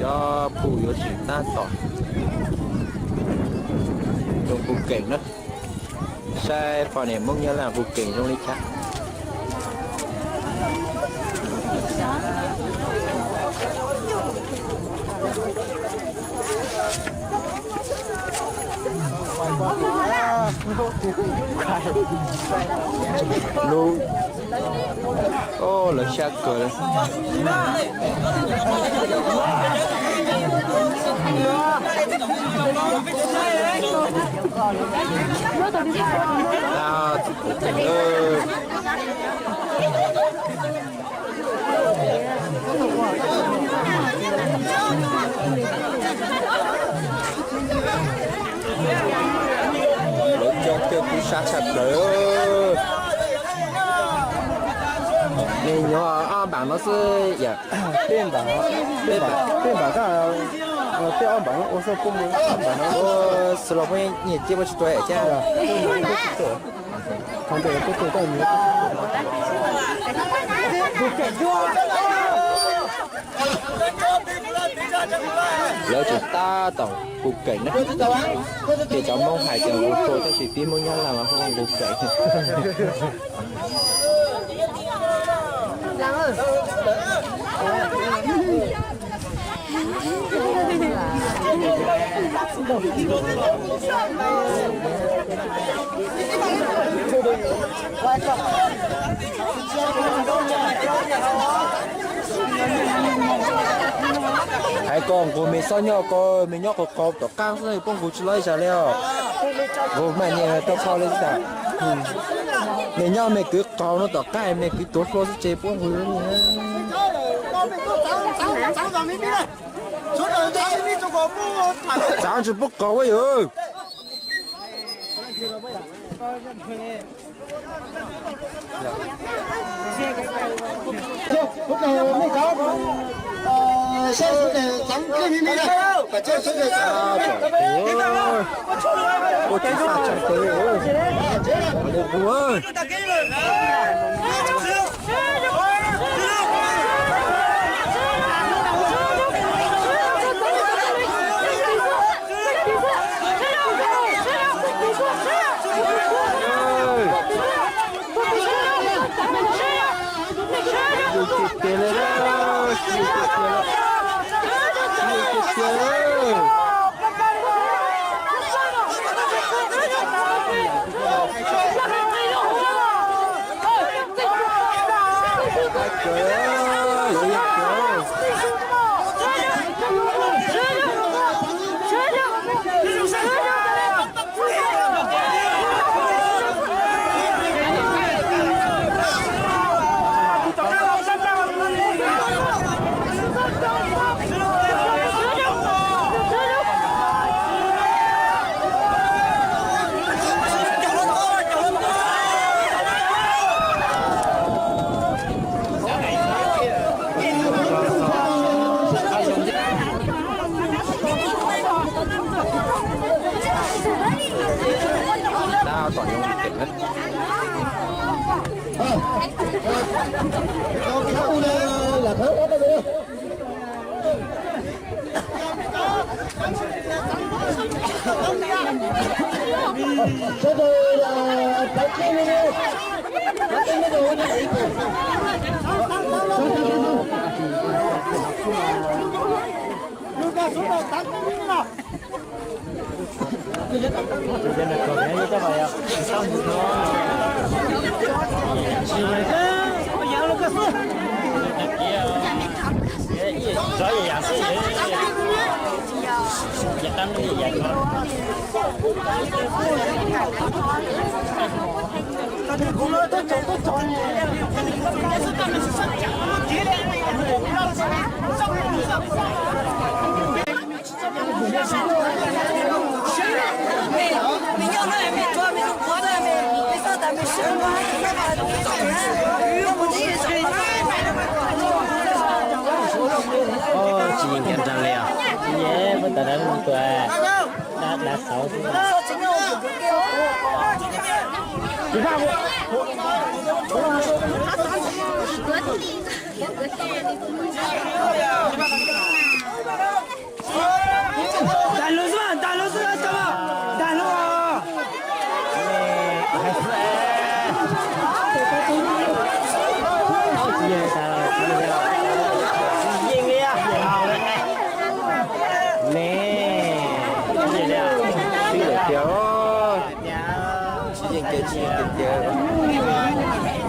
Cov pum yuav tsis tab tom zoo puv keem na. Saib poj niam Hmoob Nyab Laj puv keem zoo li cas. Lub, o, lawv sab kawg li. Lawv coob thiab kub sab tshaj plaws. Nws nyuag ob npaam no xwb yom. Peb npaam, peb npaam, peb npaam, tej ob npaam no ua xwb, peb npaam no ua xwb los peb nyiam ciaj peb tsis tua cas. Lawv tseem tab tom puv keem na. Ces cov Hmoob hais tias nqus tua, tab sis tib Hmoob Nyab Laj mas hu nqus keem. Hais kom nqus me xob nyob ko, me nyob qaug qaug tom qab xwb, poob nqus tsis loj ib zag li os. Nqus mas nias rau qhov li tas. Me nyob me kwv qaug no tom qab, me kwv tuav hlua xwb ces poob nqus li. Tsav tsis pub qaug ua yog. Tsis yeej nrag li os. Tsis yeej, puab tawm dab mus tua, dab xauv. Ces tsis tias tias